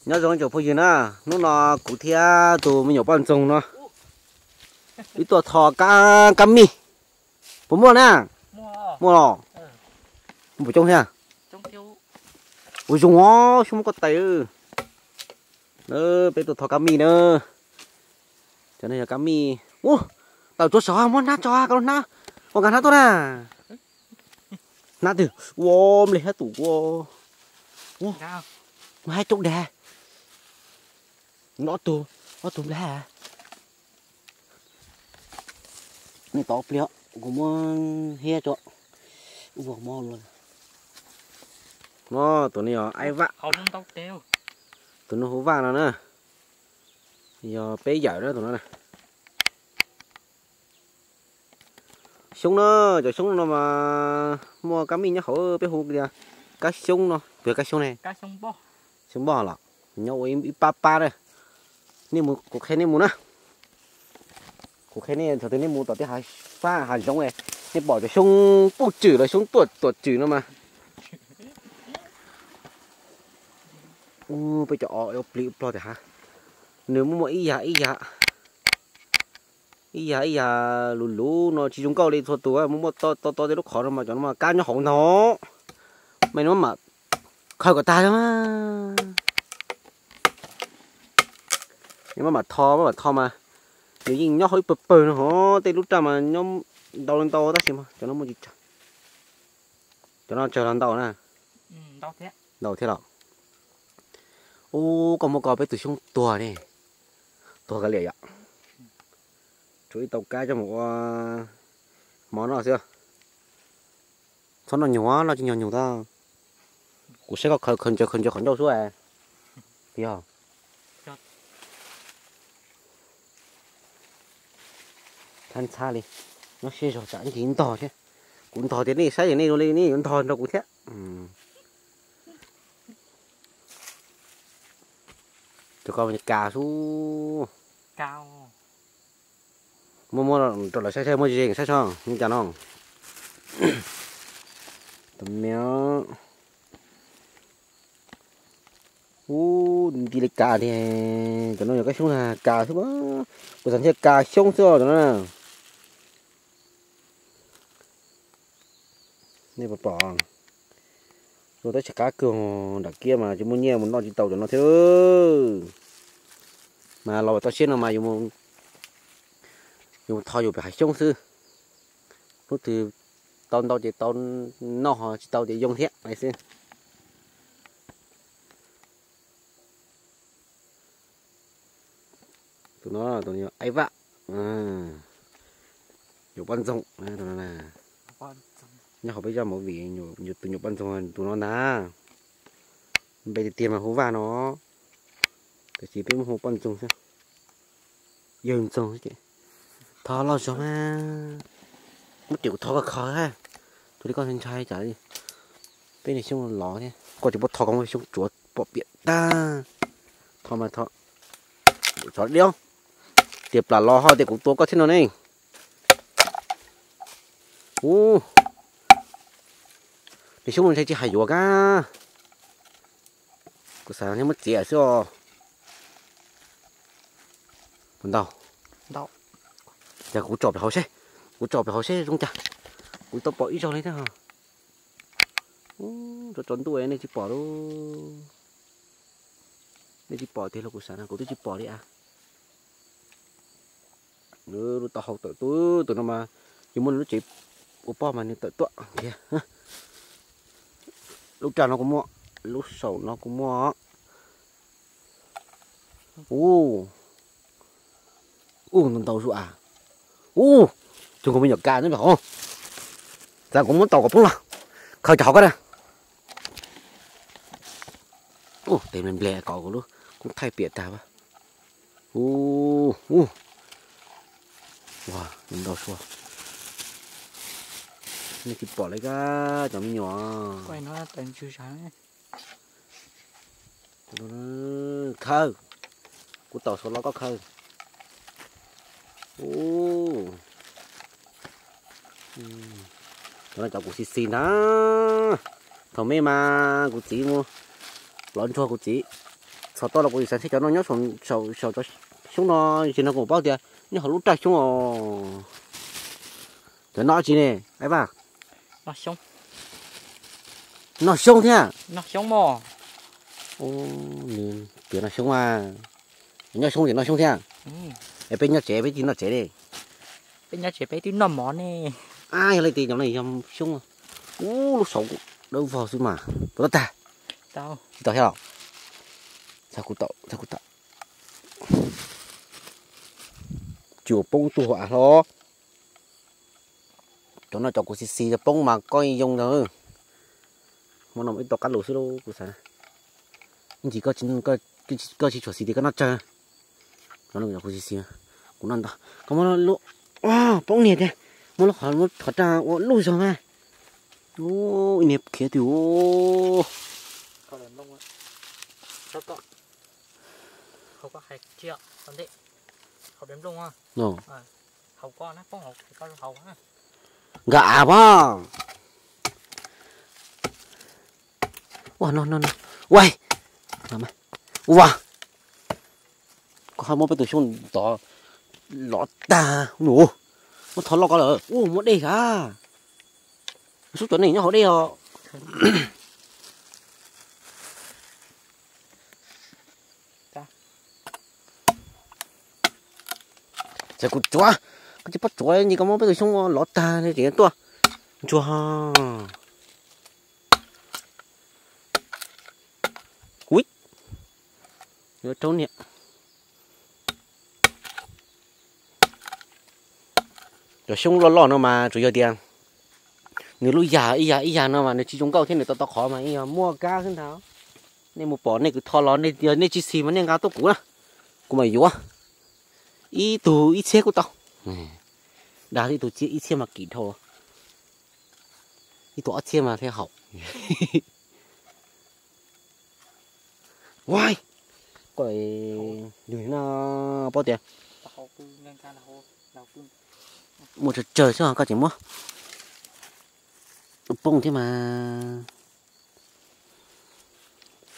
Nyob zoo tsoom phooj ywg na, hnub no kuv thiab tus me nyuam poj ntxoog no wb tuaj tho kab, kab mij. Puas muaj na? Muaj los? Muaj puas coob thiab? Ua zoo os, xyoob muab koj tais. Peb tuaj tho kab mij na. Cov no yog kab mij. Ua, tawm tuaj saud, muab hnab tso, koj lub hnab. Ua, nkag hnab tuaj na. Hnab twg? Ua, nplej hnab tus ua. Ua, muaj haib coob dag. Ob tug, ob tug nplej. Nej tos pliag, kuv muab hiab tso. Ua, mob luaj. No, tus no yog Aib Vaj. Tus no hu Vaj no na. Yog peb yawm na tus no na. Xyoob na, cov xyoob no mas muaj kab mij nyob hauv, peb hu tias kab xyoob no, puas yog kab xyoob ne? Xyoob npog los, nyob ua ib pab pab na. Nej mus, kuv qhia nej mus na. Kuv qhia nej thaum twg nej mus tom tej hav fab hav zoov, nej pom cov xyoob puj tswm los xyoob tuam tuam tswm no mas. Ub, peb cov o plig plog tiag ha. Nws muaj muaj ib yam ib yam, ib yam ib yam luv luv no tsis zoo nkauj li txhua tus, muaj muaj to to tej lub qhov no mas cov no mas kab nyob hauv ntag. Mas no mam khaws kom tag. Maj mam tho, maj mam tho mas nws yeej nyob hauv ib pawg pawg no hov, tej lub raj mas nyob ntau li ntau tab sis mas cov no muaj tsis tsawg. Cov no tsawg los ntau na? Ntau thiab los? Ub, koj muab koj peb tus xyoob tuag ne, tuag kav liam yom. Tshuav ib tau kab coj mus ua mov noj xwb. Txhob noj nyuag, noj tsis nyuag nyuag tau. Kuv saib koj khaws khaws ntsaws khaws ntsaws qhov ncauj xwb. Yog, thab ntxhab li, nyob siab zog tsam ib ntsis ntog thiab. Kuv ntog tias nej saib nej zoo li nej yuav ntog nrog kuv thiab. Cov ko kas xwb. Muab muab rau lawv saib saib muaj ze saib so li cas no. Tus me, ub, nti li kas tiag. Cov no yog kab xyoob na, kas xwb. Kuv xav ntshe kas xyoob xwb os cov no. Nej puas pom, luaj tab tsis qab kawg, nram kiab mas tsis muaj nyiaj mus noj tsis tau cov no thiab. Mas los toj siab no mas yus tho yus pem hav xyoob xwb. Hnub twg tau ntau ces tau noj, ho tsis tau ces yoo thiab xwb. Tus no tus no yog Aib Vaj, nyuam poj ntxoog. Nyob hauv peb zaj movie, tus nyuam poj ntxoog tus no ntag. Npe tiag tiag mas hu Vaj no, tiam sis peb muab hu poj ntxoog xwb. Yawg ntxoog xwb ces tho loj zog mas. Muab riam kuv tho koj kho, tus li koj ntshai tsam li peb niag xyoob lov thiab. Koj tsis paub tho, koj muab xyoob tsuav pom piam tag. Tho mas tho, tsov diab, tias plam los ho tias kuv tua koj thiab no ne. Ub, niag xyoob no ntshai tsis hais yuav kab. Kuv xav muab txiav xwb os. Puas ntau? Cas kuv tsom pem hauv seb, kuv tsom pem hauv seb zoo cas. Kuv tau pom ib zaug li thiab. Tso tso ntuj nej tsis pom lauj. Nej tsis pom tiag los kuv xav no kuv twb tsis pom li a. Lub taub hau tawm tuaj, tus no mas yus muab nws lub cev ua poj mas nws tawm tuaj kiag. Lub raj no kuj muaj, lub saum no kuj muaj. Ub, ub, ntau ntau zuj a. Ub, tus kuv me nyuam kas nyob hauv. Txav kuv muab tau kom poob los. Khaws cov hauv ko na. Ub, tes nplej nplej kom kuv lub koob thaij piam tag. Ub, ub, ua ntau sua. Nej tsis pom li kab cov me nyuam. Khaws, kuv tau sua los koj khaws. Ub, cov no cov kuv xis xis ntag. Thaum me mas kuv txiv mus lov ntsuag kuv txiv txhub Thaum toj los kuv xav ntshe cov no nyob saum, saum cov xyoob no, tsis no kuv paub tias nyob hauv lub raj xyoob os. Cov no dab tsi ne, Aib Vaj? Noj xyoob thiab? Nws tias noj xyoob mas, nyob xyoob ces noj xyoob thiab. Es peb nyob tsev peb tsis noj tsev li. Peb nyob tsev peb twb noj mov ne. Ab, yog li tias cov no yog xyoob. Ub, lub saum dawb vog xwb mas puas tau tag? Tsis tau thiab los? Txhob kuv tau, txhob kuv tau. Tsis ua poob tuag av hlo. Cov no cov kuv xis xis poob mas koj yoo ntag. Hmo no ib tau qab lus xwb lauj kuv xav. Ib ntsis koj tsis tshua xis tias koj noj tsawg. Cov no cov kuv xis xis, kuv noj ntau. Koj muab lub, poob niag tiag, muab lub qhov, muab qhov raj ua luj zog mas. Ib niag khiav twg. Nkag av pab. Ua no no no. Ua, ua, koj ho muab peb tus xyoob ntov lov tag nus. Muab thov loj ko lawm. Ua, muaj dej sav. Sub cov neeg nyob hauv dej os. Txawm kuv tsuav, koj tsis pab tsuav, koj muab peb tus xyoob lov tag tseem tuaj ntsuag. Ui, yuav rau niam. Cov xyoob loj loj no mas tsuas yog tias nws lub yag ib yag ib yag no mas nws tsis zoo nkauj thiab, nws tau tau qhov mas yeej yog muaj kab xwb ntag. Nej mus pom nej kwv tho los nej, yog nej tsis xis mas nej nqa tuaj kuv na, kuv mam yuav. Ib tug ib txhiab kuj tau. Dag ib tug ib txhiab mas kim dhau. Ib tug ob txhiab mas thiaj haum. Ua, koj yug no paub tias muaj tsawg tsawg xwb koj tseem muab poob thiab mas.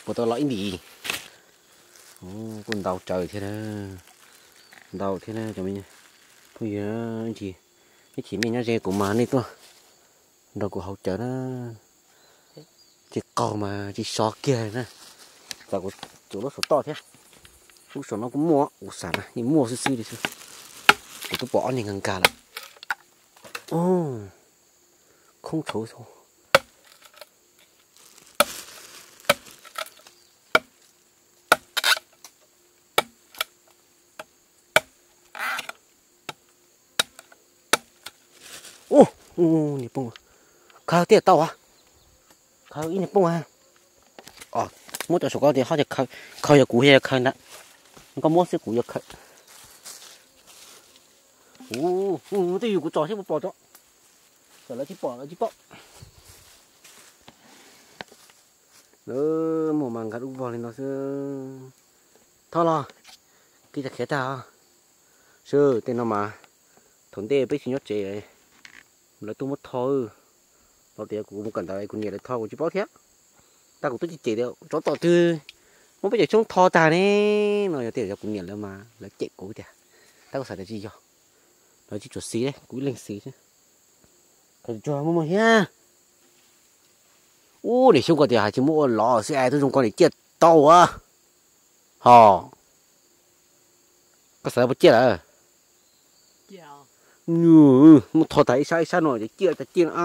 Puas tau los ib ntim? Kuj ntau tsawg thiab na, ntau thiab na cov phooj ywg. Ib chim nej nyob ze kuv mas nej tuaj nrog kuv haus cawv na. Ces qaug mas tsis so kiag na. Tam kuv tsuav lub saum toj thiab. Lub saum no kuj muaj, kuv xav na yeej muaj xwb xwb li xwb. Kuv twb pom ob niag nkag nkag lawm. Khoob tshauv xwb. Ub, niag poob, khaws tiaj tau as, khaws ib niag poob as. Muab cov saum ko tias ho, khaws yog kuv, yog khaws ntag. Koj muab xwb kuv yuav khaws. Ub, twj ywm kuv tso seb puas pom tso. Txawm lawv tsis pom lawv tsis paub. Lawv muaj mas nkag dub vog li no xwb. Thov los, kib tag khiav tag. Sw, tej no mas thaum ntej peb tsis nyob tsev, lawv tuaj muab tho. Los tias kuv mus kawm ntawv kuv niam lawv tho kuv tsis paub thiab. Tab kuv twb cem tias tsov tom twg muab peb cov xyoob tho tag ne. No yog tias yog kuv niam lawv mas lawv cem kuv tiag. Tab kuv xav tias tsis yog, lawv tsis tshua xis, kuv ib leeg xis xwb. Khaws tsuag muaj muaj thiab. Ub, niam xyoob ko tias hais tsis muab ua lov xwb es twb zoo ko niam ciaj tau as. Ho, koj xav puas ciaj lawm? Muab tho tag ib sab ib sab no ces ciaj tag ciaj no.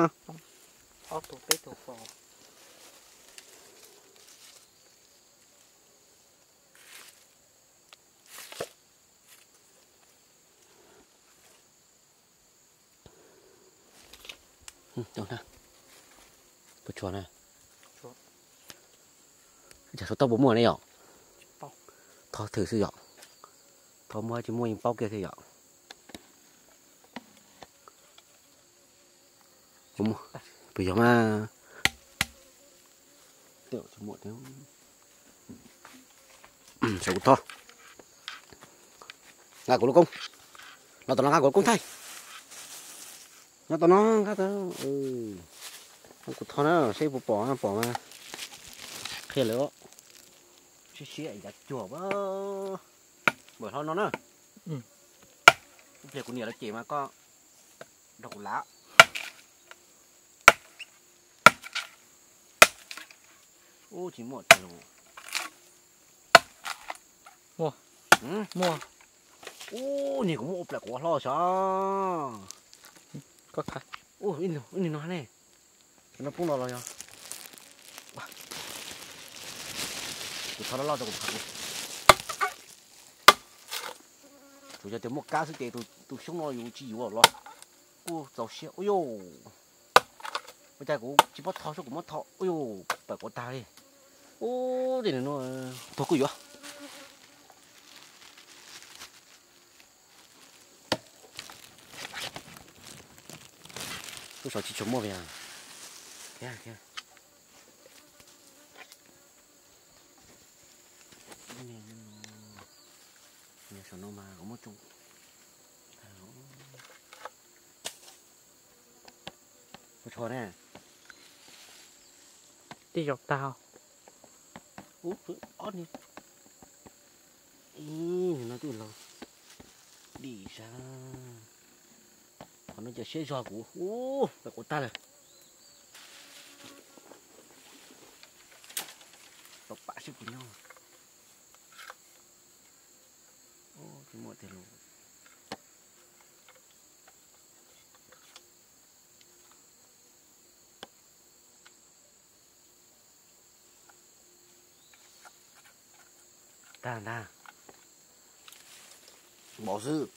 Puas tshua na? Cas saum toj puas muaj ne yom? Thov thwm xwb yom. Thov muaj tsis muaj yeej paub kiag thiab yom. Puas yog mas? Saum kuv thov. Nqa kuv lub koob. Los tom no nqa kuv lub koob thaij. Nyob tom no nqa, kuv thov na seb puas pom, pom mas qhia lawm. Siab siab yav cuag a. Npawm hlob no na. Ib pliag kuv niam lawv cem mas koj nrog kuv lav. Ub, tsis muaj tiag los. Muaj. Muaj. Ub, niag kuv muab ua plaim quav hlob sav. Ub, ib nus no ne. No poob no los yog. Kuv thov loj loj rau kuv phav. Tsuas yog tias muaj kab xwb ces tus xyoob no yus tsis yuav los kuj txaus siab. Ub yuj, ua cas kuv tsis paub tho, sub kuv muab tho. Ub yuj, plaim quav tag li. Ub, tej no tuag kuj yuav. Lub saum tsis tshua muaj li. Saum no mas muaj tsoo. Ua tsho ne. Tej zaum tag. Ub, ob ni. Ib, no twb los dim sab. Qhov no ces siab zog kuv. Ub, plaim quav tag lawm. Tau pam seb puas nyob. Tsis muaj tiag los. Tag ntag. Npaum xwb.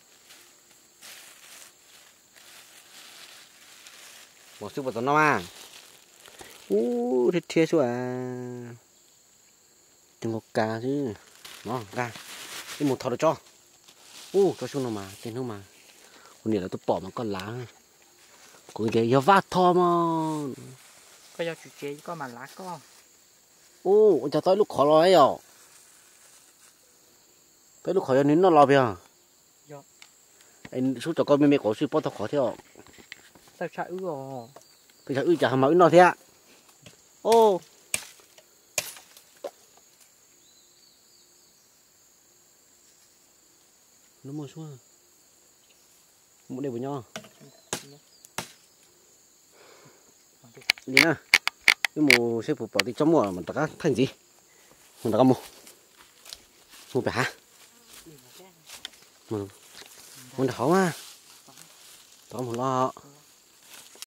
Npaum xwb puas tau noj mas. Ub, thiab thiab xwb as. Tus nkaus kas xwb. No nqa, ib mus tho rau tsob. Ub, tsob xyoob no mas tej hnub mas kuv niam lawv tuaj pom mas koj lav. Kuv tias yog Vaj Thoj mog. Koj yog tswv tsev koj mas lav koj. Ub, ua cas tau ib lub qhov los yom? Tau ib lub qhov yog nws noj los puas yog? Sub, cov koj me me qhov xwb paub tau qhov thiab. Tawg tshaj wb os. Tawg tshaj wb cas ho mas wb noj thiab. Ub. Lub muaj suab. Muaj dej puas nyob? Li na, wb mus seb puas pom tej tsob muaj mas rov qab thaij ntxiv. Mus rov qab mus. Mus pem hav. Mus nram hauv mas. Rov qab mus los.